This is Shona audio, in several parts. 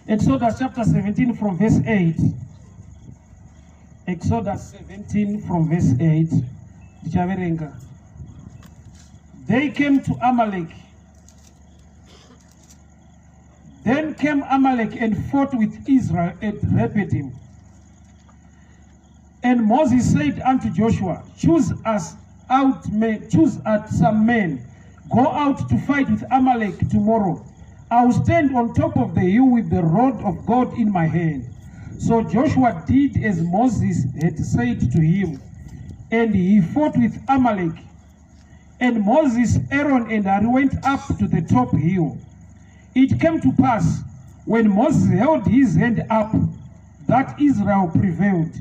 Exodus chapter 17 from verse 8. Exodus 17 from verse 8. Ndichaverenga. They came to Amalek. Then came Amalek and fought with Israel at Rephidim. And Moses said unto Joshua, Choose us out men, choose out some men, go out to fight with Amalek tomorrow. I will stand on top of the hill with the rod of God in my hand. So Joshua did as Moses had said to him, and he fought with Amalek. And Moses, Aaron, and Hur went up to the top hill. It came to pass, when Moses held his hand up, that Israel prevailed.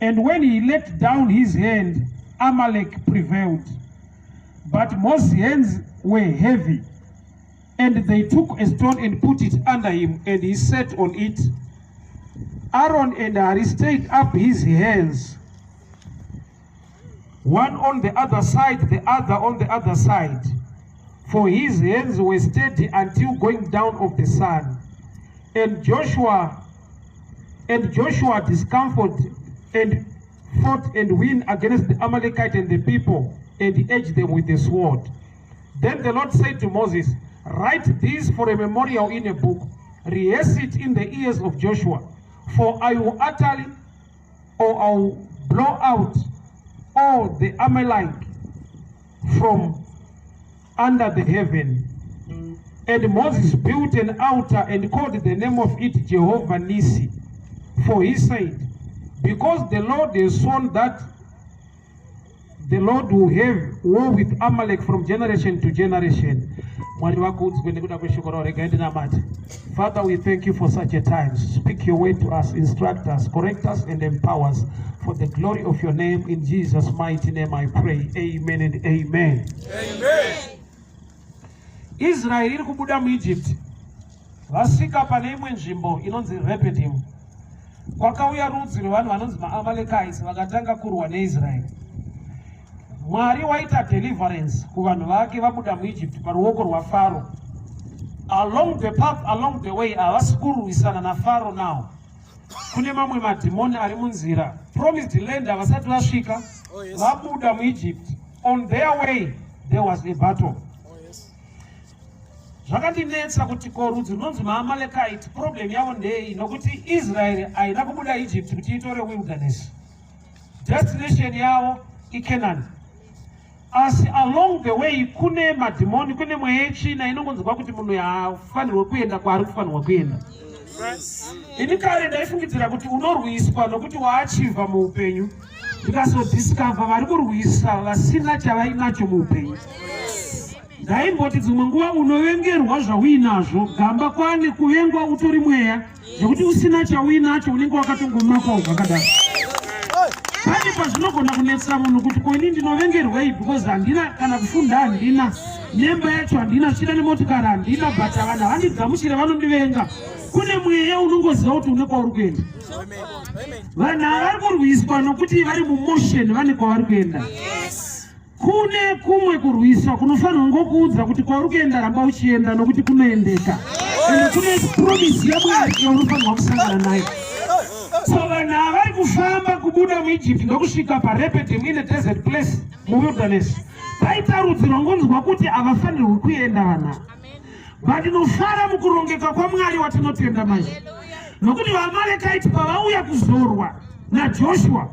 And when he let down his hand, Amalek prevailed. But Moses' hands were heavy. And they took a stone and put it under him, and he sat on it. Aaron and Hur stayed up his hands, one on the other side, the other on the other side. For his hands were steady until going down of the sun. And Joshua discomfort and fought and win against the Amalekite and the people, and he edged them with the sword. Then the Lord said to Moses, "Write this for a memorial in a book, rehearse it in the ears of Joshua, for I will utterly or I will blow out all the Amalek from under the heaven." And Moses built an altar and called the name of it Jehovah Nisi. For he said, "Because the Lord has sworn that the Lord will have war with Amalek from generation to generation." Mwari vakudzwe nekuda kweshoko ravo. Regai ndinamate. Father, we thank you for such a time. Speak your word to us, instruct us, correct us, and empower us for the glory of your name. In Jesus' mighty name I pray. Amen and amen. Amen. Israeri iri kubuda muEgypt. Vasvika pane imwe nzvimbo inonzi Rephidim. Kwakauya rudzi rwevanhu vanonzi maAmalekites, vakatanga kurwa neIsraeri. Mwari waita deliverance kuvanhu vake, vabuda muEgypt paruoko rwaFaro. Along the path, along the way, havasi kurwisana naFaro now. Kune mamwe madhimoni ari munzira. Promised land havasati vasvika. Vabuda muEgypt, on their way there was a battle. Zvakandinetsa kuti ko rudzi runonzi maAmalekite, problem yavo ndei? Nokuti Israeri haina kubuda Egypt kuti itore wilderness. Destination yavo iCanaan, asi along the way kune madhimoni, kune mweya yetsvina inongonzwa kuti munhu haafanirwe kuenda kwaari kufanirwa kuenda. Ini kare ndaifungidzira kuti unorwiswa nokuti waachivha muupenyu. Ndikazodiscover vari kurwisa vasina chavainacho muupenyu. Ndaimboti dzimwe nguva unovengerwa zvauinazvo. Gamba kwane kuvengwa utori mweya, zvekuti usina chauinacho unenge wakatongomakwawo zvakadaro. Pane pazvinogona kunetsa munhu kuti ko ini ndinovengerwei? Because handina kana kufunda, handina nemba yacho, handina zvichida nemotikari handina, but vanhu havandigamuchire, vanondivenga. Kune mweya unongoziva kuti une kwauri kuenda. Vanhu havari kurwiswa nokuti vari mumotion, vane kwavari kuenda. Kune kumwe kurwiswa kunofanirwa ngokuudza kuti kwauri kuenda, ramba uchienda, nokuti kunoendeka, ende kune promise yaMwari yaunofanirwa kusangana nayo. So vanhu havari kufamba kubuda muEgypt ndokusvika paRephidim in a desert place, muwilderness. Paita rudzi rwangonzwa kuti havafanirwi kuenda vanhu ava. But ndinofara mukurongeka kwaMwari watinotenda manje, nokuti vaAmalekite pavauya kuzorwa naJoshua,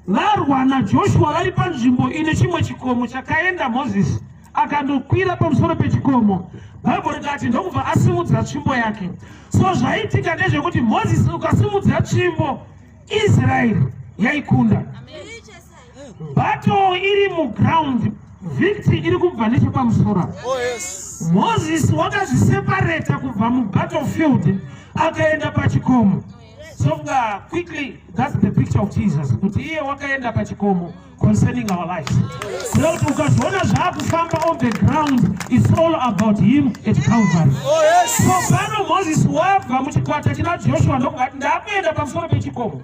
varwa naJoshua vari panzvimbo ine chimwe chikomo chakaenda Mozisi akandokwira pamusoro pechikomo. Bhaibheri rikati ndokubva asimudza tsvimbo yake. So zvaitika ndezvekuti Mozisi ukasimudza tsvimbo, Israeri yaikunda. Battle iri muground, victory iri kubva nechepamusoro. Mozisi wakazviseparata kubva mubattlefield, akaenda pachikomo. So quickly, that's the picture of Jesus, kuti iye wakaenda pachikomo concerning our lives, kuda kuti ukazviona zvaakufamba on the ground, it's all about him at Calvary. So pano Mozisi wabva muchikwata china Joshua, ndokubva ndakuenda pamusoro pechikomo.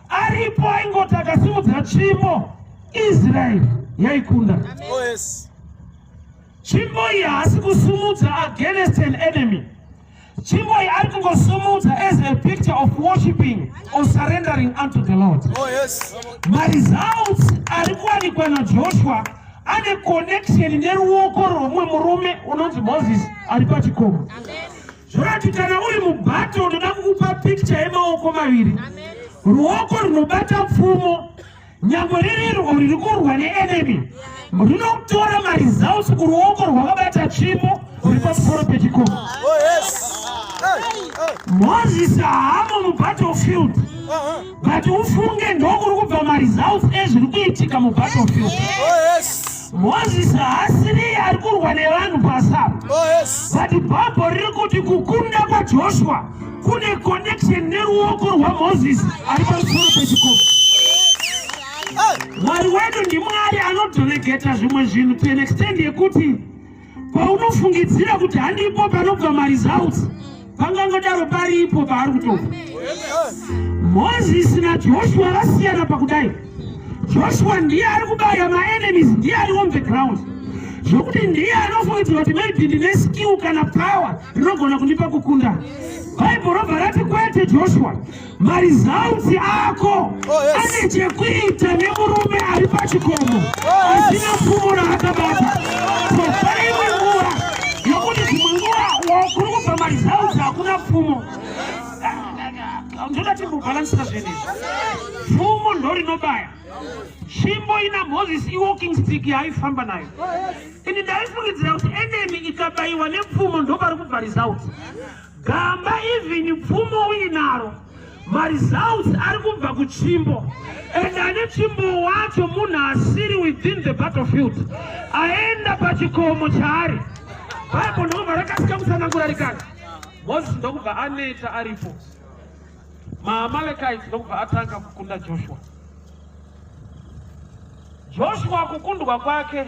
Aripo aingoti akasimudza tsvimbo, Israeri yaikunda. Tsvimbo iyi haasi kusumudza against an enemy. Tsvimbo iyi ari kungosumudza as a picture of worshiping or surrendering unto the Lord. Oh, yes. Maresults ari kuwanikwa naJoshua ane connection neruoko rwomumwe murume unonzi Moses ari pachikomo. Zvorati kana uri mubato unoda kukupa picture yemaoko maviri. Ruoko runobata pfumo nyangwe ririrwo riri kurwa neenemy rinotora maresults kuruoko rwakabata tsvimbo ruri pamusoro pechikomo. Oh, yes. Hey, hey. Moses haamo mubattlefield but ufunge ndokuri kubva maresults ezviri kuitika mubattlefield. Oh, yes. Moses haasiriye ari kurwa nevanhu pasapa. Oh, yes. But Bhaibheri riri kuti kukunda kwaJoshua kune connection neruoko rwaMoses ari pamusoro pechikomo. Hey. Mwari wedu ndiMwari anodelegata zvimwe zvinhu to an extent yekuti paunofungidzira kuti handipo panobva maresults pangangodaro paripo paari kutobva. Hey. Moses naJoshua vasiyana pakudai. Joshua ndiye ari kubaya maenemies, ndiye ari on the ground, zvokuti ndiye anofungidzira kuti maybe ndine skill kana power rinogona kundipa kukunda. Bhaibheri robva rati kwete, Joshua, maresults ako Oh, yes. ane chekuita nemurume ari pachikomo Oh, yes. asina pfumo raakabata. So pane imwe nguva yokuti dzimwe nguva kuri kubva maresults hakuna pfumo. Ndoda timbobhalansisa zvinhu izvi. Pfumo ndo rinobaya. Tsvimbo ina Moses iwalking stick yaaifamba nayo. Ini ndaifungidzira kuti enemy ikabayiwa nepfumo ndo pari kubva results. Gamba, even pfumo uinaro, maresults ari kubva kutsvimbo, and ane tsvimbo wacho munhu asiri within the battlefield, aenda pachikomo chaari. Bhaibheri ndokubva rakasika kutsanangura rikati Moses ndokubva aneta aripo, maAmalekites ndokubva atanga kukunda Joshua. Joshua kukundwa kwake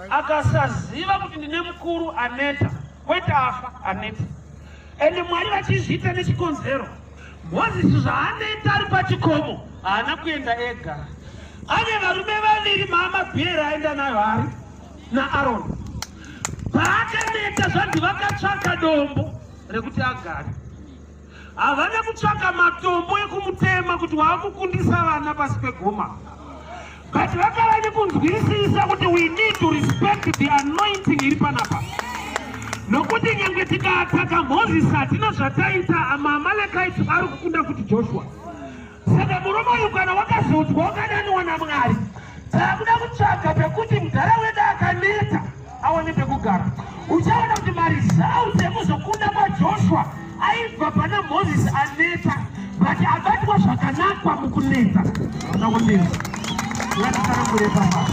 akasaziva kuti ndine mukuru aneta, kwete afa, aneta. Ende Mwari vachizviita nechikonzero. Mozisi zvaaneta ari pachikomo haana kuenda ega, ane varume vaviri maamabhera aenda nayo, hari naAroni. Paakaneta zvanzi vakatsvaka dombo rekuti agare. Havana kutsvaka matombo ekumutema kuti waakukundisa vana pasi pegoma, but vakava nekunzwisisa kuti we need to respect the anointing iri panapa, nokuti nyange tikaataka Mozisi hatina zvataita, maAmalekites ari kukunda futi Joshua. Saka murume uyu kana wakazodzwa, wakadaniwa naMwari, taakuda kutsvaga pekuti mudhara wedu akaneta awane pekugara. Uchaona kuti maresults ekuzokunda kwaJoshua aibva pana Mozisi aneta, but abatwa zvakanakwa mukuneta. Nakuneta ngatitarangure papa,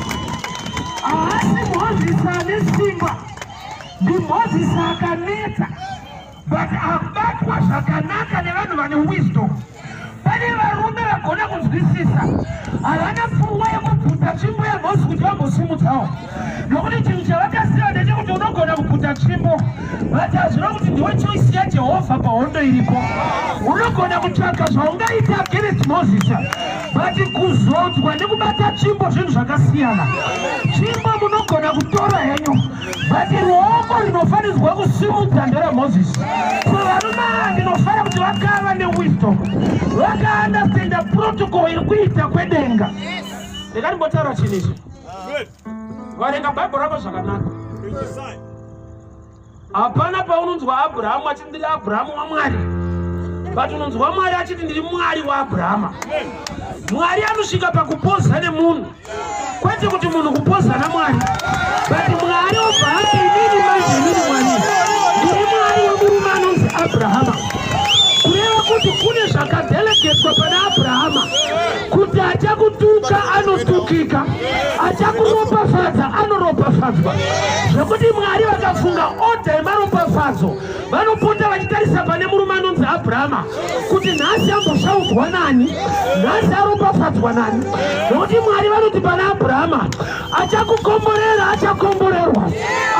haasi Mozisi ane simba, ndiMozisi akaneta but abatwa zvakanaka nevanhu vane wisdom. Pane varume vagona kunzwisisa, havana pfungwa yekubvuta tsvimbo yaMozisi kuti vambosimudzawo, nokuti chinhu chavakaziva ndechekuti unogona kubvuta tsvimbo, but hazvina kuti ndiwe choice yaJehovha pahondo iripo. Unogona kutsvaka zvaungaita against Moses, but kuzodzwa nekubata tsvimbo zvinhu zvakasiyana. Tsvimbo munogona kutora henyu, but ruoko rinofanirwa kusimudza nderaMozisi. So varume ava ndinofara kuti vakava newisdom, vakaunderstanda protocol iri kuita kwedenga. Ndikandimbotaura chinhu ichi, varenga Bhaibheri rako zvakanaka. Hapana paunonzwa Abrahamu achiti ndiri Abrahamu waMwari, but unonzwa Mwari achiti ndiri Mwari waAbrahama. Mwari anosvika pakupoza nemunhu, kwete kuti munhu kupoza naMwari, but Mwari obva ati inini manje, inini Mwari ndiri Mwari wemurume anonzi Abrahama, kureva kuti kune zvakadelegetwa pana Abrahama kuti achakutuka anotukika, achakuropafadza anoropafadzwa, zvekuti Mwari vakafunga order yemaropafadzo vanopota vachitarisa pane murume anonzi Abrahama kuti nhasi amboshaudzwa nani, nhasi aropafadzwa nani, nokuti Mwari vanoti pana Abrahama achakukomborera achakomborerwa,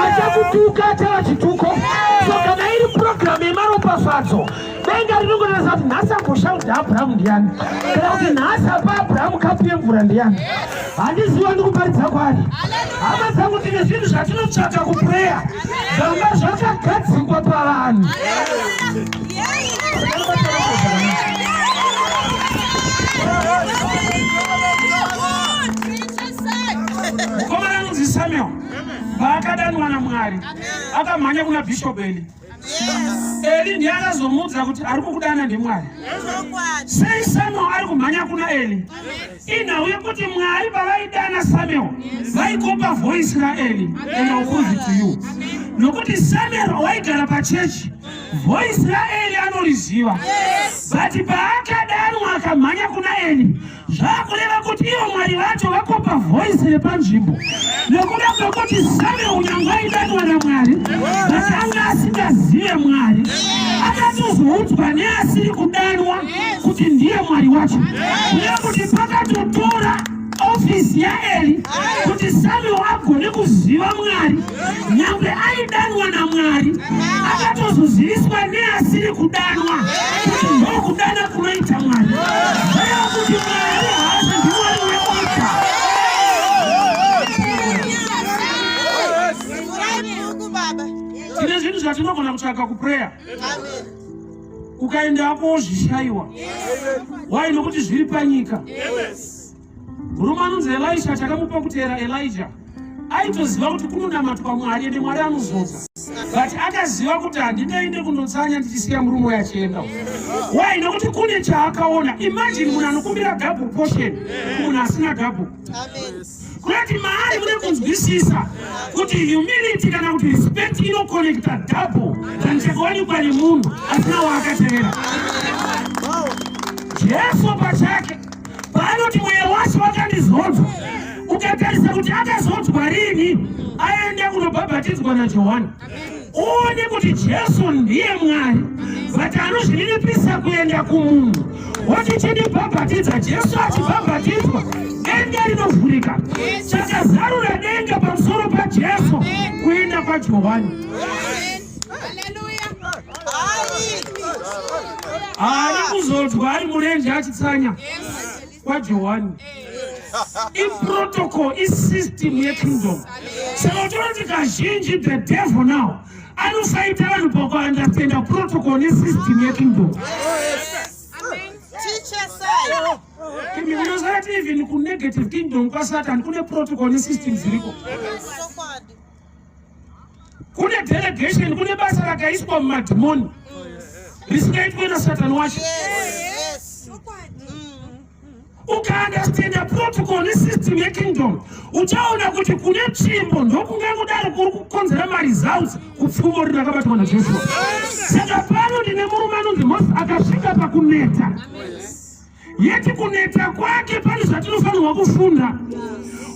achakutuka achava chituko. So kana iri purogiramu yemaropafadzo, denga rinongotarisa kuti nhasi amboshaudha Abrahamu ndiani, kana kuti nhasi apa Abrahamu kapu yemvura ndiani. Handiziva ndikuparidza kwari. Hama dzangu, tine zvinhu zvatinotsvaka kuprayer, zvanga zvakagadzikwa pavanhu. Mwari, akamhanya kuna Bishop Eli. Eli ndiye akazomuudza kuti ari kukudana ndiMwari. Sei Samuel ari kumhanya kuna Eli? Inhau yekuti Mwari pavaidana Samuel vaikopa voice raEli, and I'll prove it to you. Nokuti Samuel waigara pachechi, voice raEli anoriziva, but paakadanwa akamhanya kuna Eli, zvakureva kuti ivo Mwari vacho vakopa voice repanzvimbo, nekuda kwekuti Samuel nyangwe aidanwa naMwari, but anga asingazive Mwari, akatozoudzwa neasiri kudanwa kuti ndiye Mwari wacho. Kureva kuti pakatotora ofisi yaEli kuti Samuel agone kuziva Mwari, nyangwe aidanwa naMwari, akatozoziviswa neasiri kudanwa kuti ndokudana kunoita Mwari. Kureva kuti Mwari haasi ndiMwari weorder. Tine zvinhu zvatinogona kutsvaka kuprayer, ukaendako wozvishayiwa. Why? Nokuti zviri panyika. Murume anonzi Elisha, chakamupa kuteera Elijah, aitoziva kuti kunonamatwa Mwari, ende Mwari anozodza, but akaziva kuti handingaende kundotsanya ndichisiya murume uyo achienda. Why? Nokuti kune chaakaona. Imagine munhu anokumbira double portion kumunhu asina double. Kurati maari mune kunzwisisa kuti humility kana kuti respect inoconnecta double than chakawanikwa nemunhu asina waakatevera. Jesu pachake paanoti, "Mweya wacho wakandizodza," ukatarisa kuti akazodzwa rini, aenda kunobhabhatidzwa naJohani. Uone kuti Jesu ndiye Mwari, but anozvininipisa kuenda kumunhu woti, "Chindibhabhatidza." Jesu achibhabhatidzwa, denga rinovhurika. Chakazarura denga pamusoro paJesu kuenda kwaJohani. Haana kuzodzwa ari murenje achitsanya kwaJohani. Iprotocol, isystem yekingdom. Saka utoona kuti kazhinji the devil now anofaita vanhu pakuunderstanda protocol nesystem yekingdom. Imi munoziva kuti even kunegative kingdom kwaSatan kune protocol nesystem ziriko, kune delegation, kune basa rakaiswa mumadhimoni risingaitwe naSatani wacho. Ukaunderstanda protocol nesystem yekingdom, uchaona kuti kune tsvimbo ndokungangodaro kuri kukonzera maresults kupfumo riri rakabatwa naJoshua. Saka pano ndine murume anonzi Moses, akasvika pakuneta. Yeti kuneta kwake pane zvatinofanirwa kufunda,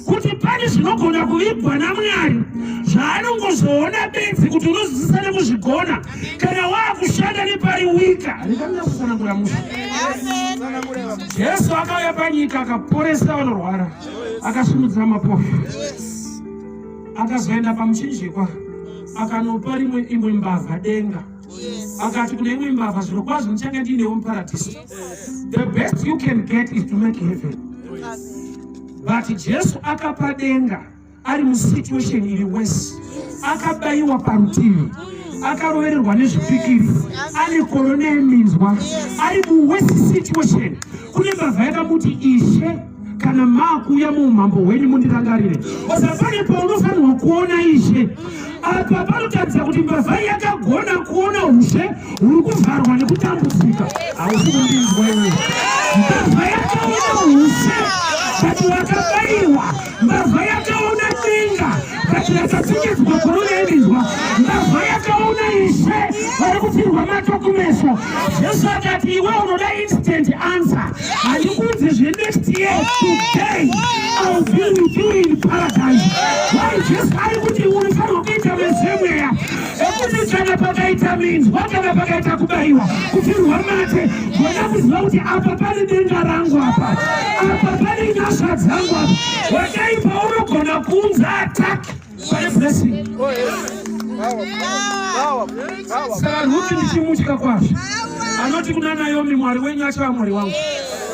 kuti pane zvinogona kuvigwa naMwari zvaanongozoona bedzi kuti unozwisisa nekuzvigona kana waakushanda nepari wika. Rekanina kusanangura musha. Jesu akauya panyika, akaporesa vanorwara, akasimudzira mapofu, akazoenda pamuchinjikwa, akanopa rimwe imwe mbavha denga. Akati kune imwe mbavha, "Zviro kwazvo ndichange ndiinewo muparadhiso." The best you can get is to make heaven, but Jesu akapa denga ari musituation iri worse. Akabayiwa parutivi, akarovererwa nezvipikiri, ane korona yeminzwa, ari muworst situation. Kune mbavha yakamuti, "Ishe, kana maakuuya muumambo hwenyu, mundirangarire." Osa pane paunofanirwa kuona Ishe. Apa panotaridza kuti mbavha yakagona kuona ushe huri kuvharwa nekutambudzika. Hausi kundinzwa iwe. Mbavha yakaona ushe, but wakabayiwa. Mbavha yakaona denga, but yakapfekedzwa korona yeminzwa. Mbavha yakaona Ishe vari kupfirwa mato kumeso. Jesu akati, "Iwe unoda instant answer, handikuudzi zvenext year. Today I'll be with you in paradise." Why? Jesu ari kuti unofanirwa kuita vezvemweya ekuti kana pakaita minzwa, kana pakaita kubayiwa, kupfirwa mate, gona kuziva kuti apa pane denga rangu, apa pane nyasha dzangu. Apa wakaipa unogona kuunza attack pane blessing. Saka Ruti ndichimutya kwazvo. Anoti kuna Naomi, "Mwari wenyu achava Mwari wangu."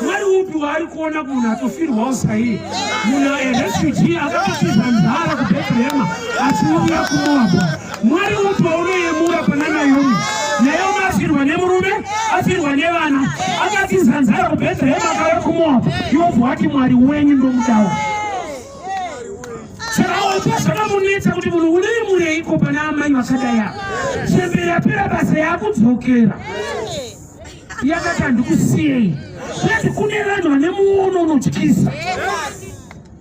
Mwari upi waari kuona kumunhu atofirwawo saiye, munhu erefugee akatotiza nzara kuBhethlehema achiuya kuMoabhu? Mwari upi waunoyemura pana Naomi? Naomi afirwa nemurume, afirwa nevana, akatiza nzara kuBhethlehema, akauya kuMoabhu. Iwobva wati, "Mwari wenyu ndomudawo." Saka Papa zvakamunetsa kuti munhu unoyemureiko pane amai vakadai ava. Chembere yapera basa yakudzokera. Yakati handikusiyei. Zvati kune vanhu vane muono unotyisa.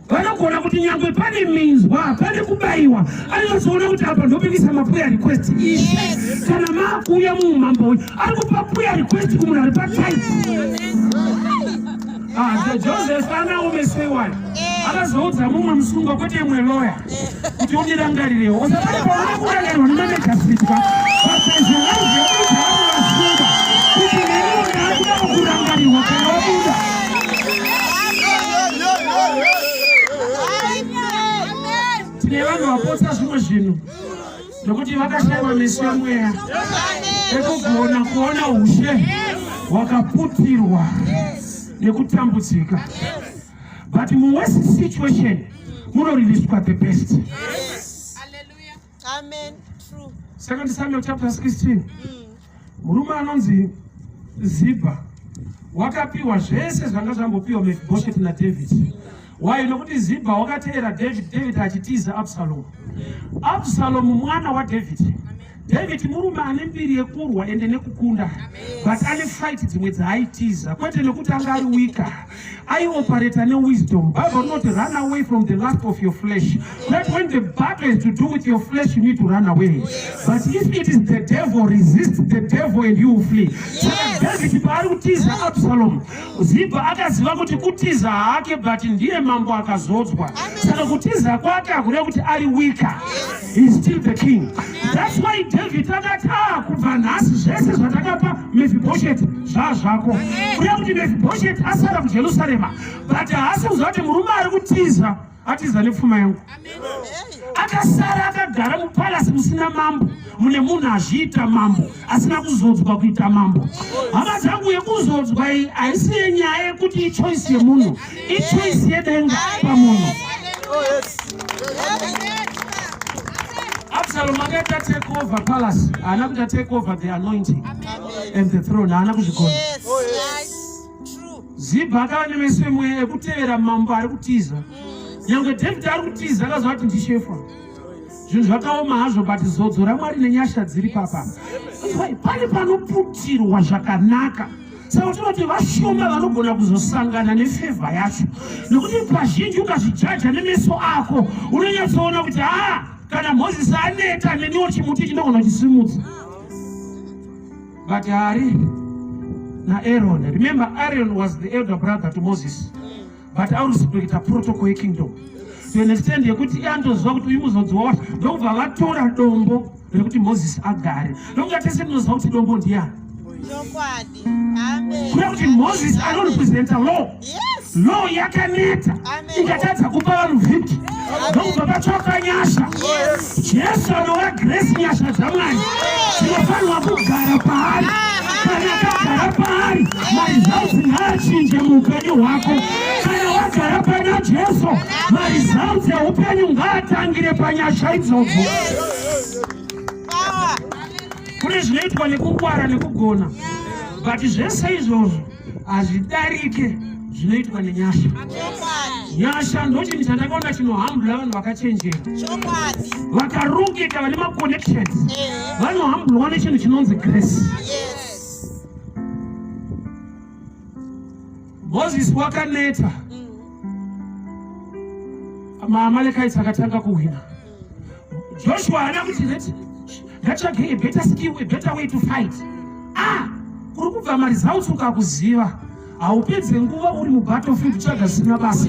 Vanogona kuti nyangwe pane minzwa, pane kubayiwa, anonyatsoona kuti apa ndopikisa maprayer request. Ishe, kana makuuya muumambo uyu, ari kupa prayer request kumunhu ari patype. Ah, Joseph anaomesewani akazoudza mumwe musungwa kwete imwe loya kuti undirangarirewo. Usapari pauna kurangarirwa nemamejasitwa vasazvaauzeuza kuti neniwo ndaakudawo kurangarirwa kana wabuda. Tine vanhu vapotsa zvimwe zvinhu nokuti vakashaiwa meso emweya ekugona kuona ushe hwakaputirwa nekutambudzika. But muworst situation munoririswa the best. Amen. True. Second Samuel chapter 16. Murume anonzi Zibha wakapiwa zvese zvanga zvambopiwa Mephibosheth naDavid. Why? Nokuti Zibha wakateera David, David achitiza Absalom. Absalom mwana waDavid. David murume ane mbiri yekurwa ende nekukunda, but ane fight dzimwe dzaaitiza, kwete nekuti anga ari weaker. Aioperata newisdom. Bible rinoti run away from the lust of your flesh. That when the battle is to do with your flesh, you need to run away. But if it is the devil, resist the devil and you will flee. Saka David paari kutiza Absalom, Zibha akaziva kuti kutiza hake, but ndiye mambo akazodzwa. Saka kutiza kwake hakureva kuti ari weaker. He is still the king. That's why David akati ah, kubva nhasi zvese zvatakapa Mephibosheth zvaa zvako. Kureva kuti Mephibosheth asara kuJerusarema, but haasi kuziva kuti murume ari kutiza atiza nepfuma yangu. Akasara akagara mupalasi musina mambo, mune munhu azviita mambo asina kuzodzwa kuita mambo. Hama dzangu, yekuzodzwa iyi haisi yenyaya yekuti ichoice yemunhu, ichoice yedenga pamunhu. Oh, yes. Absalom akaita take over palace, haana kuita take over the anointing and the throne, haana kuzvigona. Yes. Oh, yes. True. Zibha akava nemeso emweya ekutevera mambo ari kutiza. Nyangwe David ari kutiza akaziva kuti ndishefa. Zvinhu zvakaoma hazvo, but zodzo raMwari nenyasha dziri papa. That's why pane panoputirwa zvakanaka. Saka tinoti vashoma vanogona kuzosangana nefevha yacho, nekuti pazhinji ukazvijaja nemeso ako unonyatsoona kuti ah, kana Mozisi aneta neniwo chimuti chinogona kuchisimudza. But Hari naAaron, remember Aaron was the elder brother to Moses, but aurespecta protocol yekingdom to an extent yekuti iye anotoziva kuti uyu muzodziwa wacho, ndokubva vatora dombo rekuti Moses agare. Ndokuti tese tinoziva kuti dombo ndiyani. Chokwadi. Amen. Kuda kuti Moses anorepresenta law. Yes. Law yakaneta Amen. ikatadza kupa vanhu victory, ndokubva vatsvaka nyasha. Yes. Jesu anova grace, nyasha dzaMwari dzinofanirwa kugara paari. Kana akagara paari, maresults ngaachinje muupenyu hwako. Kana wagara pana Jesu, maresults eupenyu ngaatangire panyasha idzodzo. Power. Kune zvinoitwa nekungwara nekugona, but zvese izvozvo hazvidarike zvinoitwa nenyasha. Chokwadi. Nyasha ndochinhu chandakaona chinohambula vanhu vakachenjera, Chokwadi. vakarongeka, vane maconnections. Eh. Vanohambulwa nechinhu chinonzi grace. Yes. Moses wakaneta, maAmalekites akatanga kuhwina. Joshua haana kuti ngatsvage a better skill, a better way to fight. Ah, kuri kubva maresults ukakuziva, haupedze nguva uri mubattlefield kutsvaga zvisina basa.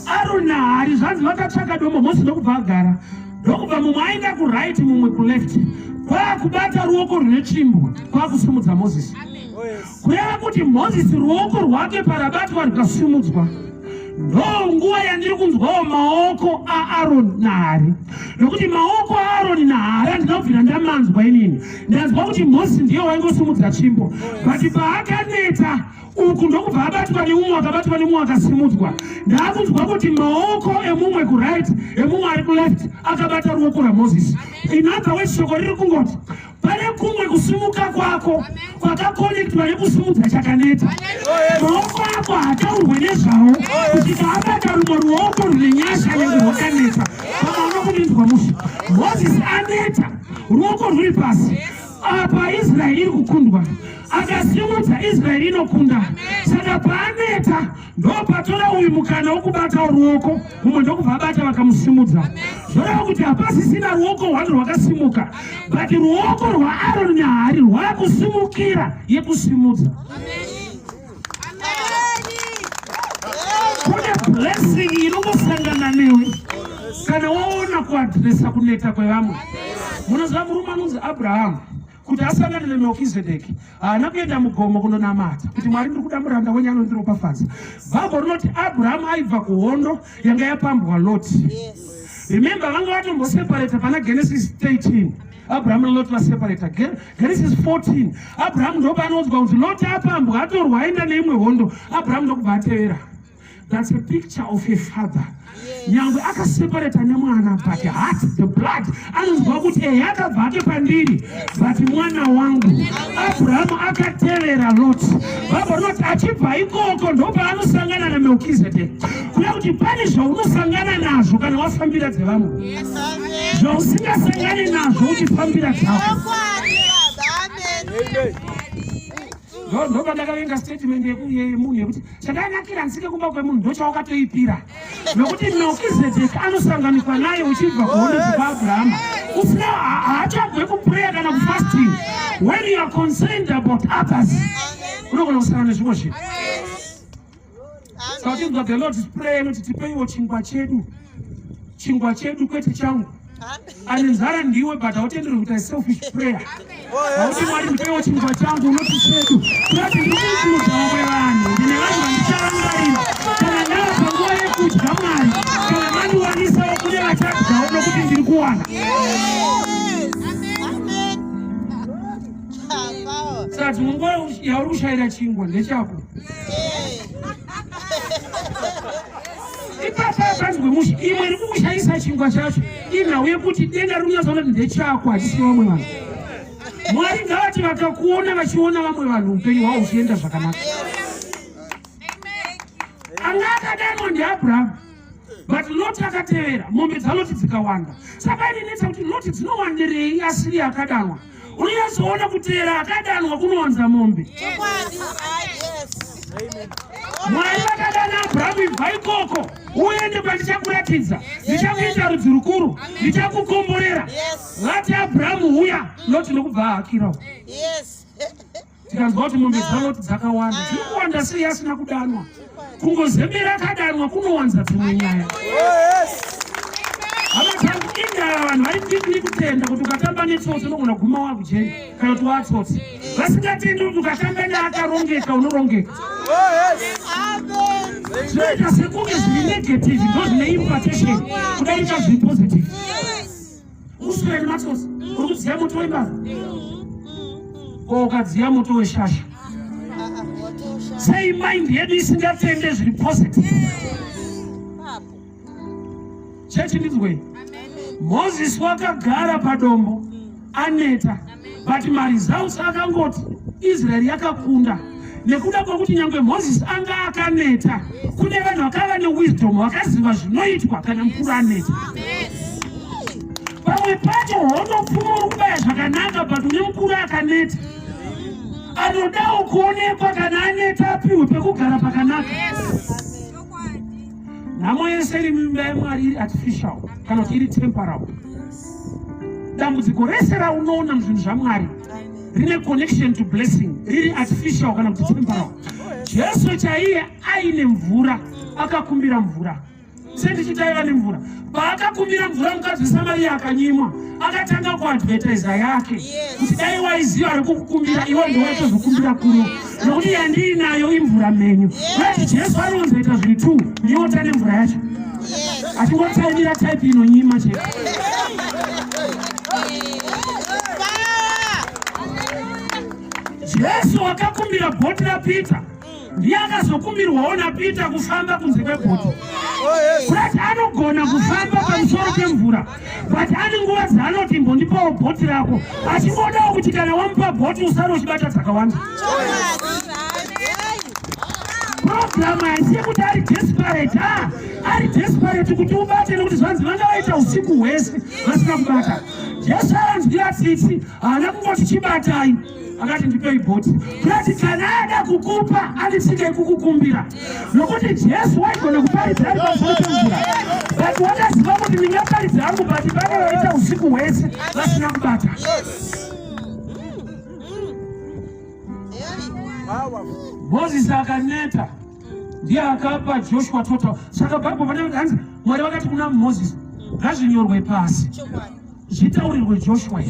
Aaron naHari zvanzi vakatsvaka dombo, Moses ndokubva agara, ndokubva mumwe aenda kuright, mumwe kuleft, kwakubata ruoko rune tsvimbo kwakusimudza Moses. Oh, yes. Kureva kuti Mozisi ruoko rwake parabatwa rukasimudzwa, ndo nguva yandiri kunzwawo maoko aAroni naHari, nokuti maoko aAroni naHari handina kubvira ndamanzwa inini. Ndanzwa kuti Mozisi ndiye waingosimudza tsvimbo, but paakaneta uku ndokubva abatwa neumwe, akabatwa nemumwe akasimudzwa. Ndaakunzwa kuti maoko emumwe kuright, emumwe ari kuleft akabata ruoko rwaMozisi. In other words, shoko riri kungoti pane kumwe kusimuka kwako kwakakonektwa nekusimudza chakaneta. Maoko ako haataurwe nezvawo kusvika abata rumwe ruoko rune nyasha nenge rwakaneta. Pamwe Makundinzwa mushe? Mozisi aneta, ruoko rwuri pasi. Apa Israeri iri kukundwa. Akasimudza Israeri inokunda. Saka paaneta ndopatora uyu mukana wokubata ruoko, mumwe ndokubva abata vakamusimudza. Zvoreva kuti hapasisina ruoko rwake rwakasimuka, but ruoko rwaAroni naHari rwakusimukira yekusimudza. Kune blessing inongosangana newe kana waona kuadresa kuneta kwevamwe. Munoziva murume anonzi Abrahamu kuti asangane naMelkizedeki haana kuenda mugomo kunonamata kuti Mwari ndiri kuda muranda wenyu anondiropafadza. Bhaibheri rinoti Abrahamu aibva kuhondo yanga yapambwa Loti. Remember vanga vatomboseparata pana Genesis 13. Abrahamu naLoti vaseparata. Genesis 14. Abrahamu ndopaanoudzwa kuti Loti apambwa atorwa aenda neimwe hondo. Abrahamu ndokubva atevera. That's a picture of a father. Nyangwe akaseparata nemwana but heart the blood anonzwa kuti ehe akabva ake pandiri but mwana wangu. Abrahamu akatevera Loti. Bhaibheri rinoti achibva ikoko ndopaanosangana naMelkizedeki. Kuda kuti pane zvaunosangana nazvo kana wafambira dzevamwe. Zvausingasangani nazvo uchifambira dzako. Ndopandakavenga statement yemunhu yekuti chakanakira ndisike kumba kwemunhu ndochawakatoipira nokuti Melkizedeki anosanganikwa naye uchibva kuhondo dzekwaAbrahama usina haachabve kuprayer kana kufasting. When you are concerned about others unogona kusangana nezvimwe zvinhu. Saka uchinzwa the Lord's prayer inoti tipeiwo chingwa chedu, chingwa chedu kwete changu. Ane nzara ndiwe, but hautenderwi kuita selfish prayer. Hauti Mwari ndipeiwo chingwa changu, unoti chedu. Kurati ndikukuudza vamwe vanhu, ndine vanhu vandicharangarira kana ndava panguva yekudya. Mwari kana mandiwanisawo kune vachadyawo nokuti ndiri kuwana. Saka dzimwe nguva yauri kushayira chingwa ndechako. Ipapa panzwe mushe, imwe iri kukushayisa chingwa chacho inhau yekuti denga riri kunyatsoona kuti ndechako, hachisi vamwe vanhu. Mwari ngavati vakakuona vachiona vamwe vanhu upenyu hwavo huchienda zvakanaka. Anga akadanwa ndiAbrahamu, but Loti akatevera, mombe dzaLoti dzikawanda. Saka inenetsa kuti Loti dzinowandirei asiri akadanwa. Unonyatsoona kuteera akadanwa kunowanza mombe. Mwari vakadana Abrahamu, ibva ikoko uende kwandichakuratidza, ndichakuita rudzi rukuru, ndichakukomborera. Vati Abrahamu huya, Loti nokubva ahakirawo. Tikanzwa kuti mombe dzaLoti dzakawanda, dziri kuwanda sei asina kudanwa? Kungozembera akadanwa kunowanza dzimwe nyaya. Hama dzangu, indava vanhu vari quickly kutenda kuti ukatamba netsotsi unogona kuguma wakujeri kana kuti watsotsi. Vasingatendi kuti ukatamba neakarongeka unorongeka. Zvinoita sekunge zviri negative ndozvine impartation kudarika zviri positive. Uswere nematsotsi, uri kudziya moto wembavha ko ukadziya moto weshasha. Sei mind yedu isingatende zviri positive? Chechi ndinzwei. Moses wakagara padombo aneta, but maresults akangoti Israeri yakakunda nekuda kwekuti nyangwe Moses anga akaneta, kune vanhu vakava newisdom vakaziva zvinoitwa kana mukuru aneta. Pamwe pacho hondo pfumo uri kubaya zvakanaka, but une mukuru akaneta anodawo kuonekwa kana aneta apiwe pekugara pakanaka. Nhamo yese iri mumba yaMwari iri artificial kana kuti iri temporal. Dambudziko rese raunoona muzvinhu zvaMwari rine connection to blessing, riri artificial kana kuti temporal. Jesu chaiye aine mvura akakumbira mvura, sendichiti aiva nemvura. Paakakumbira mvura mukadzi weSamaria akanyimwa, akatanga kuadvertisa yake kuti dai waiziva ari kukukumbira iwe ndowatozokumbira kuno, nokuti yandiinayo imvura mhenyu. Kuti Jesu anowanzoita zviri two, nyota nemvura yacho, achingotaimira type inonyima chete. Jesu wakakumbira bhoti raPita, ndiye akazokumbirwawo naPita kufamba kunze kwebhoti. Kurati anogona kufamba pamusoro pemvura, but ane nguva dzaanoti imbondipawo bhoti rako, achingodawo kuti kana wamupa bhoti usare uchibata dzakawanda. Program haisi yekuti ari desperate, ah, ari desperate kuti ubate, nekuti zvanzi vanga vaita usiku hwese vasina kubata. Jesu avanzwira tsitsi, haana kungoti chibatai, akati ndipei bhoti. Kurati kana ada kukupa anditsike kukukumbira, nokuti Jesu waigona kuparidza ari pamusoro pemvura, but wakaziva kuti ndingaparidza hangu, but pane vaita usiku hwese vasina kubata. Mozisi akaneta, ndiye akapa Joshua total. Saka Bible pane hanzi Mwari vakati kuna Mozisi, ngazvinyorwe pasi zvitaurirwe Joshua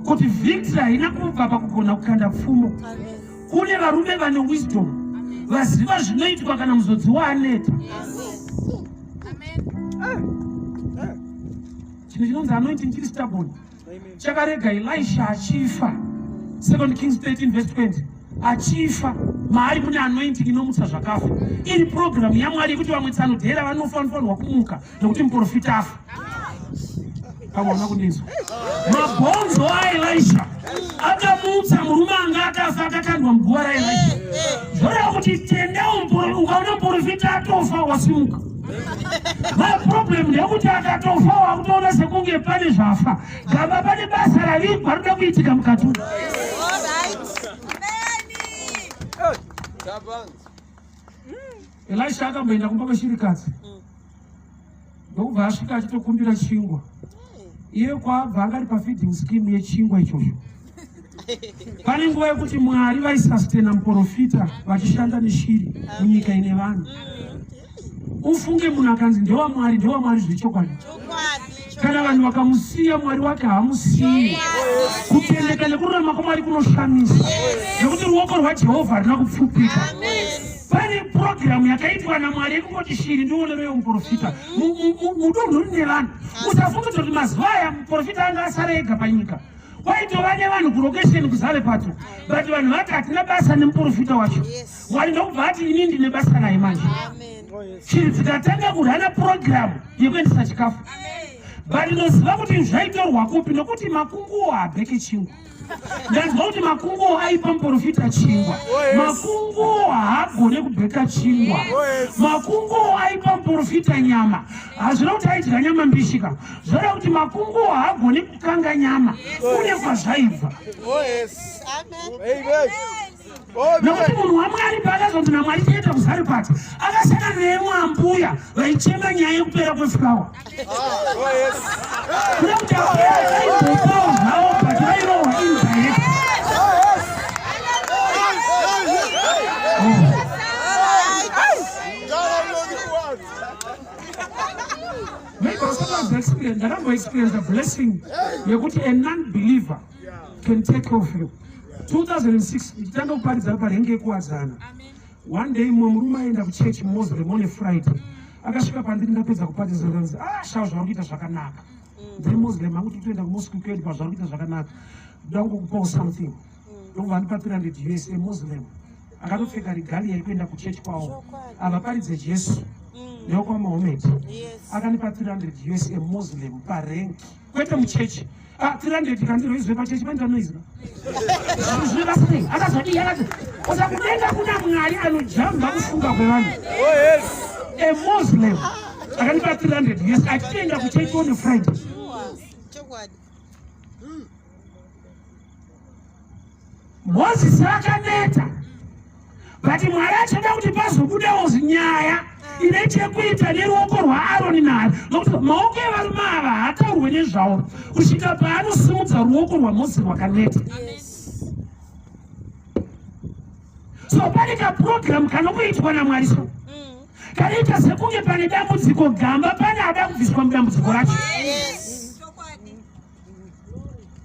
kuti victory haina kubva pakugona kukanda pfumo. Kune varume vane wisdom vaziva zvinoitwa kana muzodzi waaneta. Chinhu chinonzi anointing chiri stubborn, chakarega Elisha achifa. 2 Kings 13 verse 20, achifa maari mune anointing inomutsa zvakafa. Iri purogiramu yaMwari yekuti vamwe tsanodhera vanofa vanofanirwa kumuka nekuti muprofita afa. Pamwe hauna kundinzwa. Mabhonzo aElisha akamutsa murume anga akafa akakandwa muguva raElisha. Zvoreva kuti tenda, ukaona muprofita atofa wasimuka. Maproblem ndeyekuti akatofa wakutoona sekunge pane zvafa. Gamba pane basa ravigwa rinoda kuitika mukati umu. Elisha akamboenda kumba kweshirikadzi, ndokubva asvika achitokumbira chingwa. Iye kwaabva anga ari pafeeding scheme yechingwa ichocho. Pane nguva yekuti Mwari vaisastena muprofita vachishanda neshiri munyika ine vanhu. Ufunge munhu akanzi ndewaMwari, ndewaMwari zvechokwadi. Kana vanhu vakamusiya, Mwari wake haamusiyi. Kutendeka nekururama kwaMwari kunoshamisa, nekuti ruoko rwaJehovha haruna kupfupika. Pane purogiramu yakaitwa naMwari yekungoti shiri ndionereyo muprofita mudunhu rine vanhu. Usafungidza kuti mazuva aya muprofita anga asara ega panyika. Kwaitova nevanhu kurokesheni kuZarepato, but vanhu vati hatina basa nemuprofita wacho. Mwari ndokubva ati ini ndine basa naye manje. Shiri dzikatanga kurana purogiramu yekuendesa chikafu, but ndinoziva kuti zvaitorwa kupi, nokuti makunguo haabheke chingwa. Ndanzwa kuti makunguo aipa muprofita chingwa. Makunguo haagone kubheka chingwa. Makunguo aipa muprofita nyama. Hazvina kuti aidya nyama mbishika, zvoreva kuti makunguo haagone kukanga nyama. Kune kwazvaibva, nokuti munhu waMwari paakazonzi naMwari tienda kuZaripati, akasangana nemwambuya vaichema nyaya yekupera kwefurawa. Kuda kuti ambuya vaimbopawo zvavo, but vairohwa indirect. Maybe I ndakamboexperience the blessing yekuti a non-believer can take care of you. 2006 ndichitanga kuparidza parenge yekuwadzana, one day mumwe murume aenda kuchechi, Muslim, on a Friday. Akasvika pandiri ndapedza kuparidza, akanzi, "Ah, shao, zvauri kuita zvakanaka. Ndiri Muslim hangu, tiri kutoenda kumosque kwedu, pazvauri kuita zvakanaka, ndoda kungokupawo something." Ndokubva andipa 300 US. A Muslim akatopfeka regalia yekuenda kuchechi kwavo, avaparidze Jesu newekwaMahomed. Akanipa 300 US, a Muslim, parenki, kwete muchechi. Ah, 300 kandiroizwe pachechi paita noise zvine basa nei? Akazodii? Akati osa kudenga kuna Mwari anojamba kufunga kwevanhu. A Muslim akanipa 300 US achitoenda kuchechi on a Friday. Mozisi akaneta, but Mwari achada kuti pazobudawo nyaya ine chekuita neruoko rwaAroni naari, nokuti maoko evarume ava haataurwe nezvawo kusvika paanosimudza ruoko rwaMozisi rwakaneta. So pane kapurogiramu kanokuitwa naMwari, so kanoita sekunge pane dambudziko, gamba pane ada kubviswa mudambudziko racho.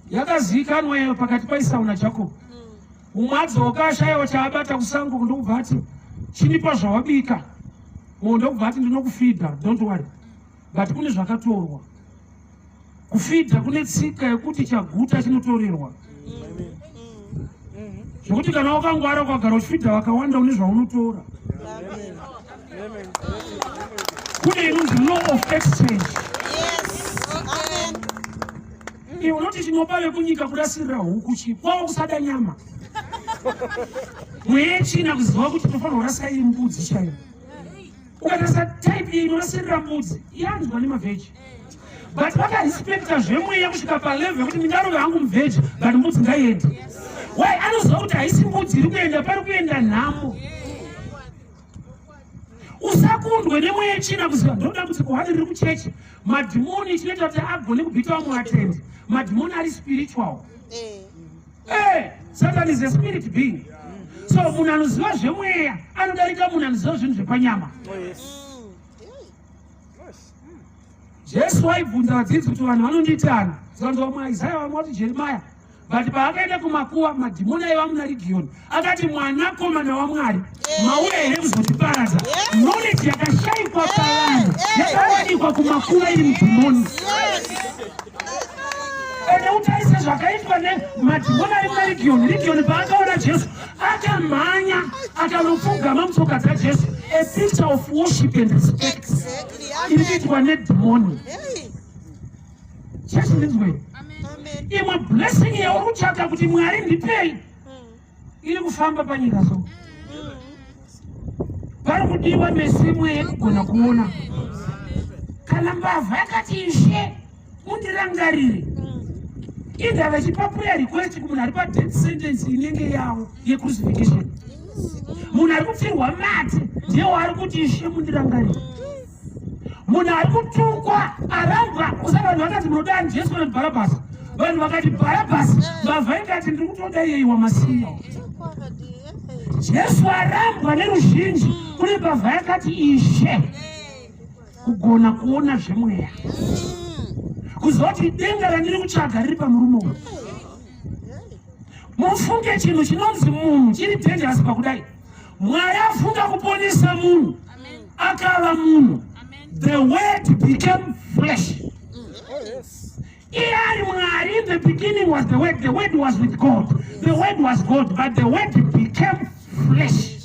Yakazivikanwa iyo pakati paIsau naJacob. Mumwe adzoka ashayiwa chaabata kusango, ndokubva ati, "Chinipa zvawabika." Mumwe ndokubva ati, "Ndinokufidha, don't worry, but kune zvakatorwa." Kufidha kune tsika yekuti chaguta chinotorerwa, zvekuti kana wakangwara ukagara uchifidha vakawanda, une zvaunotora. Kune inonzi law of exchange. Yes. Amen. Iwe unoti chinopa vekunyika kurasirira huku chii? Kwavo kusada nyama. Mweya yetsvina kuziva kuti tinofanira kurasa iyi mbudzi chaiyo. Ukatarisa type iyi inorasirira mbudzi yanzwa nemavheji. But vakarespecta zvemweya kusvika palevel yekuti ndingarove hangu muvheji but mbudzi ngaiende. Why? Anoziva kuti haisi mbudzi iri kuenda, pari kuenda nhamo. Usakundwe nemweya yetsvina kuziva ndodambudziko hwani riri kuchechi. Madhimoni chinoita kuti agone kubhita vamwe vatendi. Madhimoni ari spiritual. Eh. Hey, Satan is a spirit being. So munhu anoziva zvemweya anodarika munhu anoziva zvinhu zvepanyama. Oh, yes. Jesu aibvunza vadzidzi kuti vanhu vanondiitani? Zvanzi vamwe Isaya vamwe vati Jeremiah. But paakaenda kumakuva madhimoni aiva muna Legion akati mwanakomana waMwari mauya here kuzotiparadza? Knowledge yakashaikwa pavanhu yakawanikwa kumakuva iri mudhimoni. Ende utarise zvakaitwa nemadhimoni ari muna Legion. Legion paakaona Jesu akamhanya akanopfugama mutsoka dzaJesu. A picture of worship and respect iri kuitwa nedhimoni. Jesu ndinzwei. Imwe blessing yauri kutsvaka kuti Mwari ndipei iri kufamba panyika so. Pari kudiwa mesimwe yekugona kuona. Kana mbavha yakati ishe mundirangarire. Indava ichipa prayer request kumunhu ari padeath sentence inenge yavo yecrucifixion. Munhu ari kupfirwa mate ndiye waari kuti ishe mundirangarire. Munhu ari kutukwa arambwa usati vanhu vakati munodani Jesu kana Bharabhasi. Vanhu vakati Bharabhasi, mbavha ikati ndiri kutoda iyeyi wamasiya. Jesu arambwa neruzhinji kune mbavha yakati ishe kugona kuona zvemweya kuziva kuti denga randiri kutsvaga riri pamurume uyu. Mufunge chinhu chinonzi munhu chiri dangerous pakudai. Mwari afunga kuponesa munhu akava munhu. The word became flesh. Iye ari Mwari. In the beginning was the word. The word was with God. The word was God, but the word became flesh.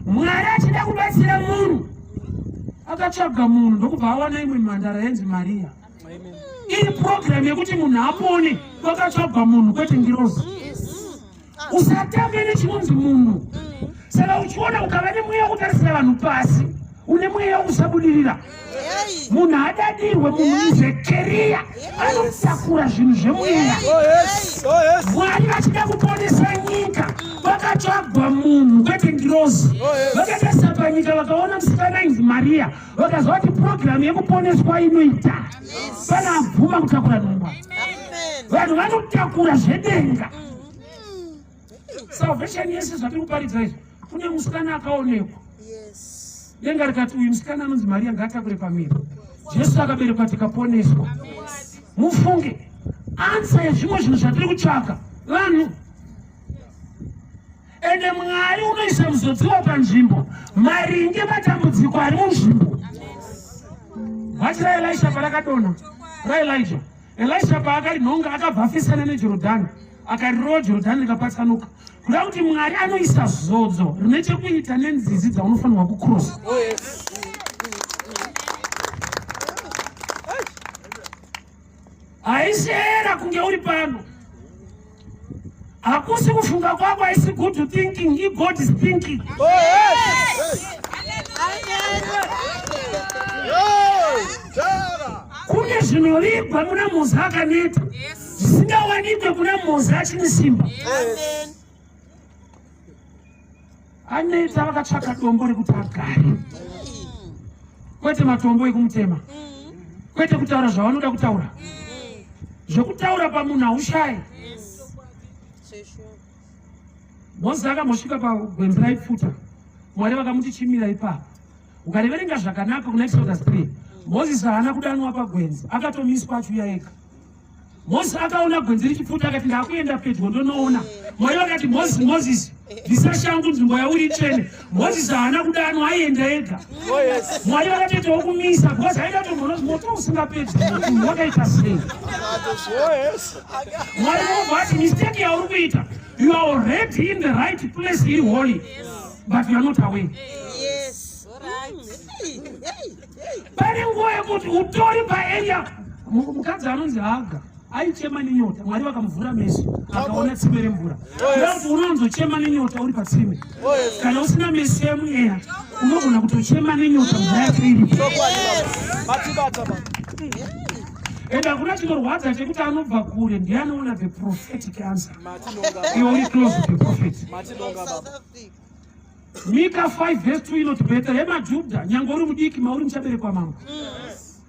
Mwari achida kubatsira munhu akatsvaga munhu ndokubva awana imwe mhandara yainzi Maria. Iri program yekuti munhu apone kwakatsvagwa munhu kwete ngirozi. Usatambe nechinonzi munhu. Saka uchiona ukava nemweya wekutarisira vanhu pasi, une mweya wekusabudirira. Munhu adadirwe, munhu is a carrier, anotakura zvinhu zvemweya. Mwari vachida kuponesa nyika, vakatsvagwa munhu kwete ngirozi. Vakatarisa panyika vakaona musikana ainzi Maria, vakaziva kuti purogiramu yekuponeswa inoita. Pana abvuma kutakura nhumba. Vanhu vanotakura zvedenga. Salvation yese zvatiri kuparidza izvi, kune musikana akaonekwa. Denga rikati uyu musikana anonzi Maria ngaatakure pamiro. Jesu akaberekwa tikaponeswa. Mufunge ansa yezvimwe zvinhu zvatiri kutsvaka vanhu. Ende Mwari unoisa muzodziwa panzvimbo maringe matambudziko ari munzvimbo. Bhachi raElisha parakadonha raElija, Elisha paakarinhonga akabva afesana neJorodhani akarirova Jorodhani rikapatsanuka. Kuda kuti Mwari anoisa zodzo rine chekuita nenzizi dzaunofanirwa kucross. Oh, yes. Haisi era kunge uri pano. Hakusi kufunga kwako, haisi good thinking, i God is thinking. Oh, yes. Kune zvinovigwa muna Moza akaneta zvisingawanikwe kuna Moza achine simba. Aneta vakatsvaka dombo rekuti agare, kwete matombo ekumutema, kwete kutaura zvavanoda kutaura. Zvekutaura pamunhu haushayi. Mozisi akambosvika pagwenzi raipfuta, Mwari vakamuti chimira ipapo. Ukariverenga zvakanaka kuna Exodus 3, Mozisi haana kudanwa pagwenzi, akatomiswa achiuya ega. Mozisi akaona gwenzi richipfuta akati ndakuenda pedyo ndonoona. Mwari vakati Mozisi, Mozisi, bvisa shangu nzvimbo yauri itsvene. Mozisi haana kudanwa, aienda ega. Oh, yes. Mwari vakatoitawo kumisa because aida tomboona moto usingapedzi munhu wakaita sei. Oh, yes. Mwari vobva ati mistake yauri kuita, you are already in the right place iri holy, but you are not aware. Yes. Pane nguva yekuti utori paarea mukadzi anonzi Haga. Aichema nenyota, Mwari vakamuvhura meso, akaona tsime remvura. Kuda kuti unowanzochema nenyota uri patsime. Kana usina meso emweya, unogona kutochema nenyota mvura yacho iripo. And hakuna chinorwadza chekuti anobva kure ndiye anoona the prophetic answer. Iwe uri close to the prophet. Mika 5 verse 2 inoti Bhetrehema Judha, nyange uri mudiki mauri muchaberekwa mambo.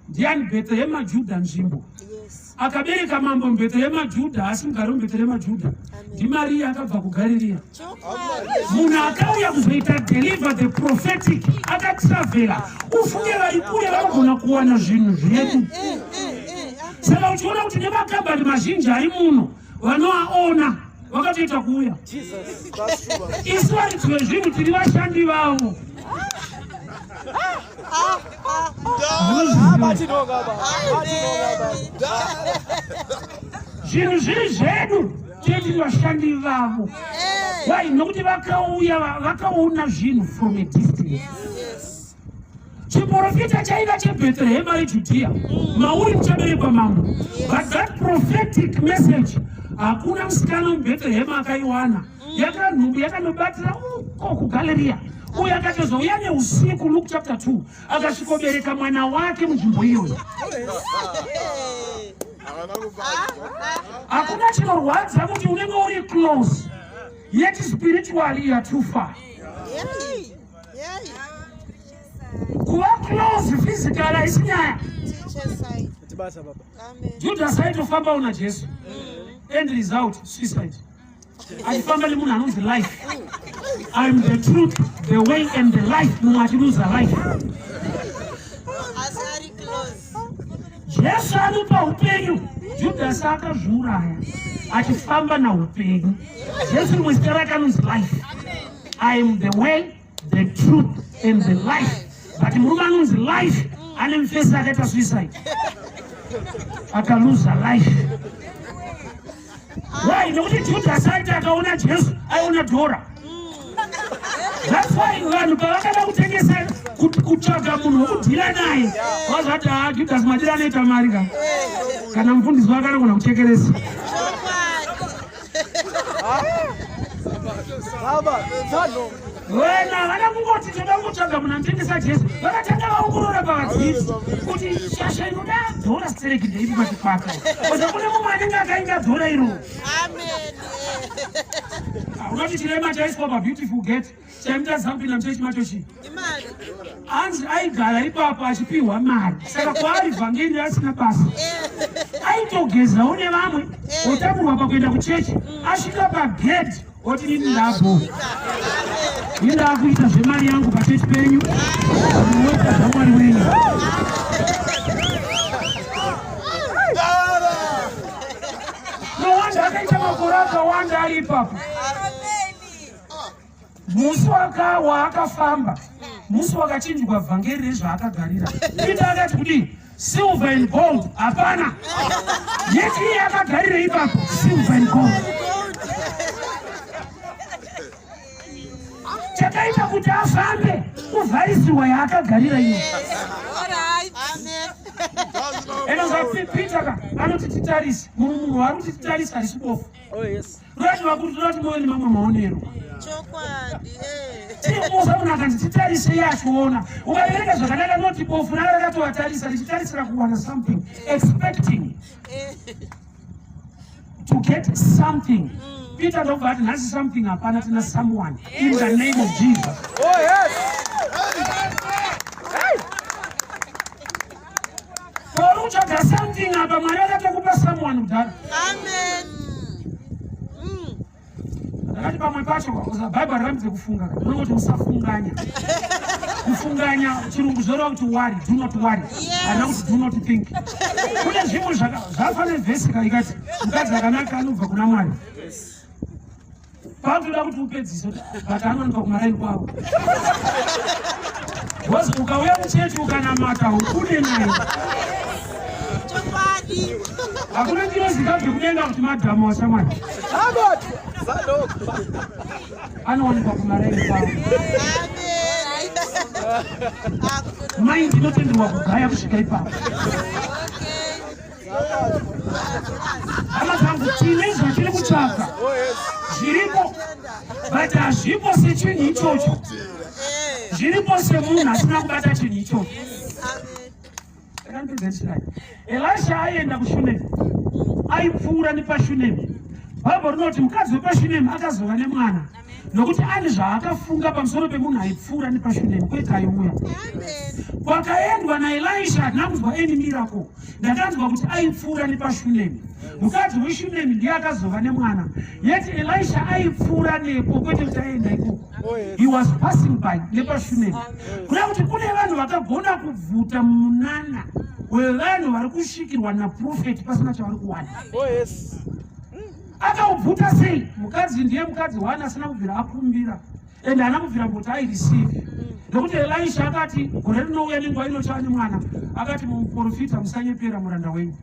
Ndiani Bhetrehema Judha nzvimbo? Akabereka mambo muBhetrehema Judha, asi mugari muBhetrehema Judha ndiMariya akabva kuGarirea. Munhu akauya kuzoita deliver the prophetic akatravhela. Ufunge vari kure vanogona kuwana zvinhu zvedu. Saka uchiona kuti nemakambani mazhinji ari muno vanoaona vakatoita kuuya. Isu varidzi vezvinhu tiri vashandi vavo. Zvinhu zviri zvedu tiri tiri vashandi vavo. Why? Nokuti vakauya vakaona zvinhu from a distance. Chiprofita chaiva cheBhethrehema reJudhiya, mauri muchaberekwa mambo. But that prophetic message hakuna musikana muBhethrehema akaiwana. Yakanhumbu yakanobatira uko kuGaleriya. Uyo akatozouya neusiku, Luke chapter 2, akasvikobereka mwana wake munzvimbo iyoyo. Hakuna chinorwadza kuti unenge uri close yet spiritually you are too far. Kuva close physically haisi nyaya. Judas aitofambawo naJesu. End result suicide. Achifamba nemunhu anonzi life. I'm the truth, the way and the life. Mumwe achiluza life. Jesu anopa upenyu. Judas akazviuraya achifamba naupenyu. Jesu rimwe zita rake anonzi life. I am the way, the truth and the life. But murume anonzi life ane mufesi akaita suicide. Akaluza life. Why? Nokuti Judas aiti akaona Jesu aiona dhora. That's why vanhu pavakada kutengesa kutsvaga munhu wekudhira naye vazvati haa Judas madira anoita mari ka kana mufundisi wake anogona kuchekeresa. Wena vana kungoti toda kungotsvaga munhu anotengesa Jesu vakatanga vaongorora pavadzidzi kuti shasha inoda dhora stereki ndeipi pachikwata oza kune mumwe anenge akainga dhora iro. Unoti chirema chaiswa pabeautiful gate chaimutadzisa kupinda muchechi macho chii? Hanzi aigara ipapo achipiwa mari, saka kwaari vhangeri asina basa, aitogezawo nevamwe, otakurwa pakuenda kuchechi, asvika pagedhi oti ini ndabho, ini ndakuita zvemari yangu pachechi penyu, munoita zvamwari wenyu. No wonder akaita makore akawanda ari ipapo. Musi waakafamba, musi wakachinjwa vhangeri rezvaakagarira. Peter akati kudii? Silver and gold hapana. Yeti iye akagarira ipapo silver and gold. Chakaita kuti afambe kuvharisirwa yaakagarira iyo. Ende Peter ka anoti titarise, munhu ari kuti titarise harisi bofu. Oh, yes. Rati vakuru toda kuti muve nemamwe maonero. Chokwadi. Eh. Timusa munhu akanzi titarise iye achiona. Ukaverenga zvakanaka noti bofu ranga rakatovatarisa richitarisira kuwana something expecting to get something. Peter ndokubva ati nhasi something hapana tina someone in the name of Jesus. Oh, yes. Pauri kutsvaga something apa Mwari vakatokupa someone kudhara. Amen. Ndakati pamwe pacho Bible harambidze kufunga. Unongoti usafunganya. Kufunganya chirungu zvoreva kuti worry, do not worry. Harina kuti do not think. Kune zvimwe zvakafanana vhesi ikati mukadzi akanaka anobva kuna Mwari. Pakutoda kuti upedzise but anowanikwa kumaraini kwavo. Because ukauya muchechi ukanamata ubude naye. Chokwadi. Hakuna ngirozi ingabve kudenga kuti madhamu washamwari. Anowanikwa kumaraini kwavo. Amen. Mai ndinotenderwa kugaya kusvika ipapo. Okay. Hama dzangu, tine zvatiri kutsvaga zviripo, but hazvipo sechinhu ichocho, zviripo semunhu asina kubata chinhu ichocho. Elisha aienda kuShunemi, aipfuura nepaShunemi. Bhaibheri rinoti mukadzi wepaShunemi akazova nemwana nokuti ane zvaakafunga pamusoro pemunhu aipfuura nepaShunemi, kwete aiuya. Kwakaendwa naElisha handina kunzwa any miracle, ndakanzwa kuti aipfuura nepaShunemi. Mukadzi weShunemi ndiye akazova nemwana, yet Elisha aipfuura nepo, kwete kuti aienda ikoko. He was passing by nepaShunemi. Kuda kuti kune vanhu vakagona kubvuta munana wevanhu vari kusvikirwa naprofeti pasina chavari kuwana. Oh, yes. Akaubvuta sei? Mukadzi ndiye mukadzi waana asina kubvira akumbira and haana kubvira kuti aireceive, nokuti Elisha akati gore rinouya nenguva ino chava nemwana. Akati, "Muprofita, musanyepera muranda wenyu."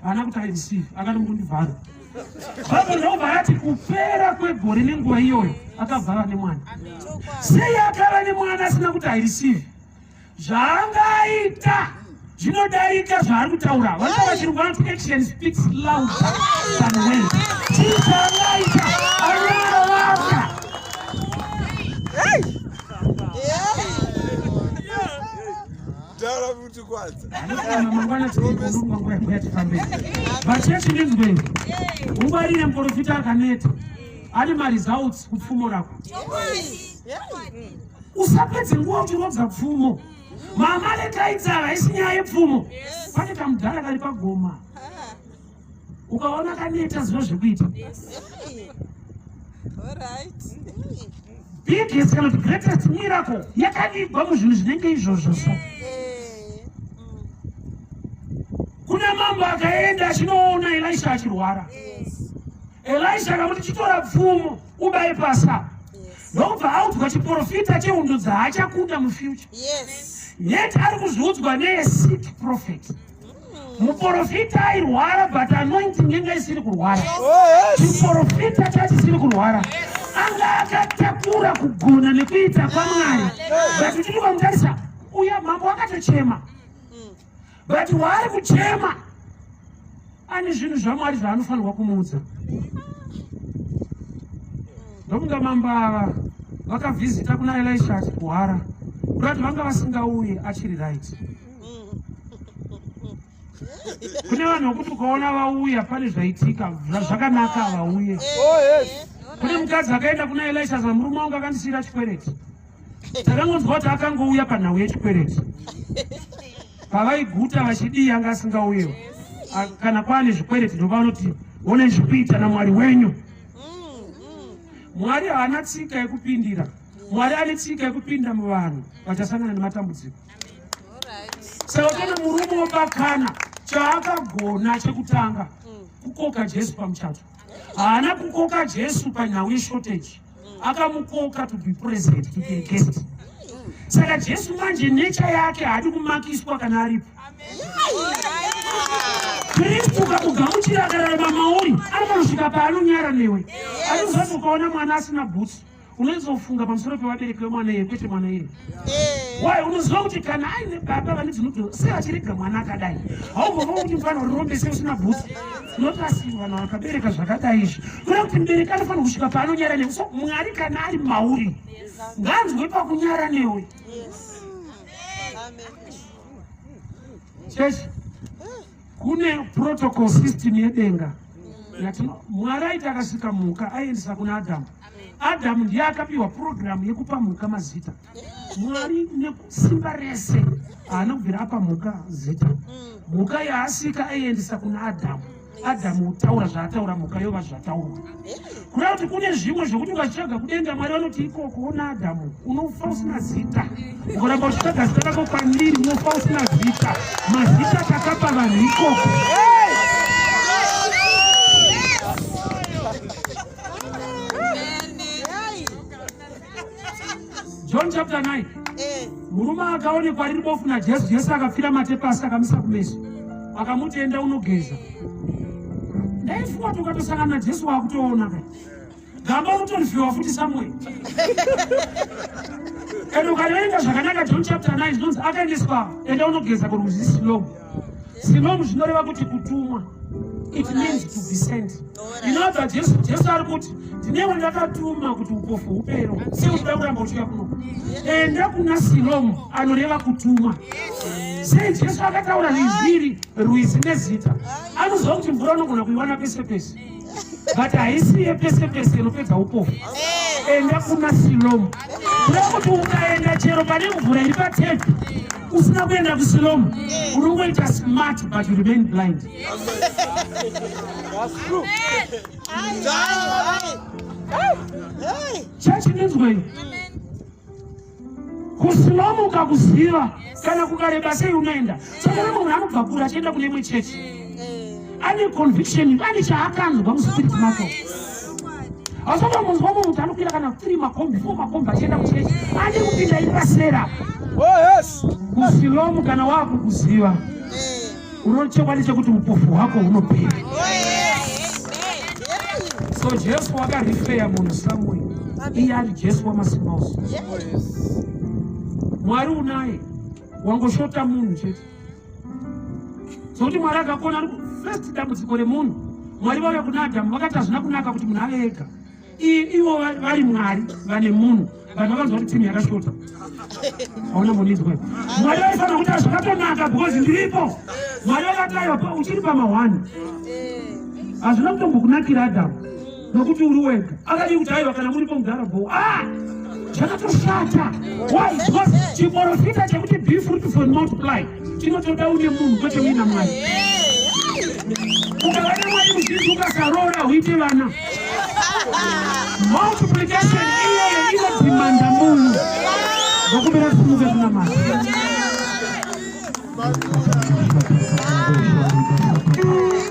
Haana kuti aireceive, akati mukundivhara. Bhaibheri ndokubva rati kupera kwegore nenguva iyoyo akabva ava nemwana. Sei akava nemwana asina kuti aireceive? Zvaangaita zvinodarika zvaari kutaura. Vanotaura chirungu vanoti action speaks louder than words. Chii chaangaita? Anoravaka. Taura futi kwanza. Mangwana tinoonga nguva yatifambei. Vachechi, ndinzwei, ungwarire muprofita akaneta ane maresults kupfumo rako. Usapedze nguva uchirodza pfumo. MaAmalekites ava haisi nyaya yepfumo. Pane kamudhara kari pagoma, ukaona kaneta, ziva zvekuita. Biggest kana kuti greatest miracle yakavigwa muzvinhu zvinenge izvozvo. So kuna mambo akaenda achinoona Elisha achirwara. Elisha akamuti, "Chitora pfumo ubaye pasa." Ndokubva audzwa chiprofita chehondo dzaachakunda mufuture. Yet ari kuzviudzwa nesick prophet, muprofita airwara, but anointing yanga isiri kurwara. Oh, yes. Chiprofita chachisiri kurwara, anga akatakura kugona nekuita kwaMwari. But uchiti ukamutarisa uya mambo akatochema, but waari kuchema ane zvinhu zvaMwari zvaanofanirwa kumuudza. Ndokunga mambo ava vakavhizita kuna Elisha achirwara, kuda kuti vanga vasingauye achiri right. Kune vanhu vokuti ukaona vauya pane zvaitika zvakanaka, vauye. Oh, yes. Kune mukadzi akaenda kuna Elisha, za murume wangu akandisiyira chikwereti. Takangonzwa kuti akangouya panhau yechikwereti. Pavaiguta vachidii anga asingauyewo. Kana kwaane zvikwereti ndovanoti, "One zvikuita naMwari wenyu." Mwari haana tsika yekupindira. Mwari ane tsika yekupinda muvanhu vachasangana nematambudziko. Saka tone murume wobakana chaakagona chekutanga kukoka Jesu pamuchato. Haana kukoka Jesu panhau yeshortage, akamukoka to be present, to be a guest. Saka Jesu manje nature yake haadi kumakiswa kana aripo. Kristu ukamugamuchira akararama mauri, anofanosvika paanonyara newe. Anozoti ukaona mwana asina bhutsu, unozofunga pamusoro pevabereki vemwana iye, kwete mwana iye. Why? Unoziva kuti kana aine baba vane dzinoto sei vachirega mwana akadai? Haumbova kuti mufana urirombe sei usina bhutsu. Unoti asi vanhu vakabereka zvakadai izvi, kuda kuti mubereki anofanira kusvika paanonyara newe. So Mwari kana ari mauri, nganzwe pakunyara newe. Chechi, kune protocol system yedenga. Mwari aiti akasvika mhuka aiendesa kuna Adhamu. Adhamu ndiye akapiwa purogiramu yekupa mhuka mazita. Mwari nesimba rese haana kubvira apa mhuka zita. Mhuka yaasika aiendesa kuna Adhamu, Adhamu utaura zvaataura, mhuka yova zvataurwa. Kureva kuti kune zvimwe zvokuti ukachitsvaga kudenga, Mwari vanoti ikoko ona Adhamu, unofa usina zita. Ukaramba uchitsvaga zita rako kwandiri, unofa usina zita. Mazita takapa vanhu ikoko. John chapter 9, murume akaonekwa riri bofu naJesu. Jesu akapfira mate pasi, akamisa kumeso, akamuti, "Enda unogeza." Ndaifunga kuti ukatosangana naJesu wakutoona ka gamba, unotorifiwa futi somewhere. Kana ukaverenga zvakanaka John chapter 9, zvinonzi akaendeswa, "Enda unogeza kurwizi Silomu." Silomu zvinoreva kuti kutumwa. It means to be sent. Inobva Jesu, Jesu ari kuti ndinewe ndakatuma kuti upofu hupero. Sei uchida kuramba uchiuya kuno? Enda kuna Silomu, anoreva kutuma. Sei Jesu akataura rwizi iri, rwizi nezita? Anoziva kuti mvura unogona kuiwana pese pese, but haisi yepese pese inopedza upofu. Enda kuna Silomu, kureva kuti ukaenda chero pane mvura iri patepi, usina kuenda kuSilomu, unongoita smart but you remain blind. That's true. Ai, ai, ai. Ai. Chechi, ndinzwei. KuSilomu ukakuziva, kana kukareba sei, unoenda. Saka munhu anobva kure achienda kune imwe chechi, ane conviction, ane chaakanzwa muspirit mako. Hausakamunzwa mumwe kuti anokwira kana 3 makombi, 4 makombi achienda kuchechi, ane kupinda iri pasera. Oh, yes. KuSilomu kana waakukuziva, uno chokwadi chekuti upofu hwako hunopera. Oh, yes. So Jesu wakarefera munhu somewhere, iye ari Jesu wamasimba ose. Oh, yes. Mwari unaye, wangoshota munhu chete. Sokuti Mwari akakona ari first dambudziko remunhu, Mwari vauya kuna Adhamu vakati hazvina kunaka kuti munhu ave ega. Ivo vari Mwari vane munhu, vanhu vakanzwa kuti timu yakashota. Hauna mbonizwa. Mwari vaifanira kuti hazvakatonaka because ndiripo. Mwari vakati aiwa, uchiri pamahwani, hazvina kutombokunakira Adhamu nokuti uri wega. Akadii kuti aiwa, kana muripo mugara bo? Ah, zvakatoshata. Why? Because chiprofita chekuti be fruitful and multiply chinotoda une munhu, kwete uina Mwari. Ukava nemwari muzhinji, ukasaroora huite vana. Multiplication iyoyo inodhimanda munhu. Ndokumbira simuke kuna Mari.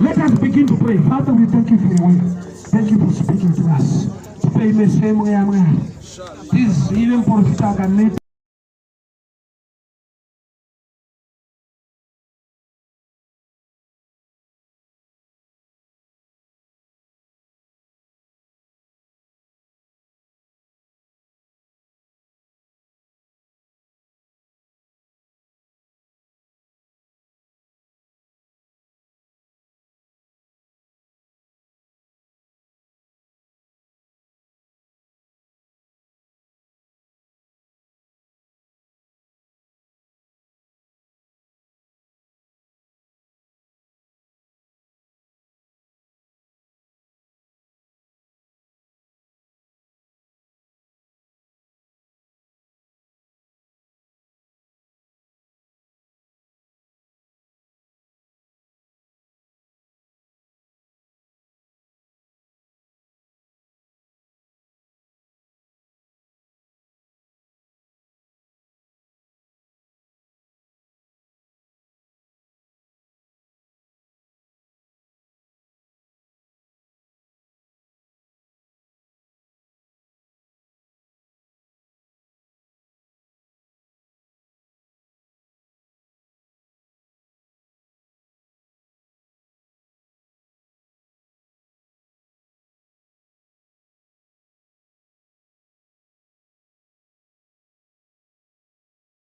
Let us begin to pray. Father, we thank you for your word. Thank you for speaking to us. Tipei mese Mweya Mwari. Tizive muprofita akaneta.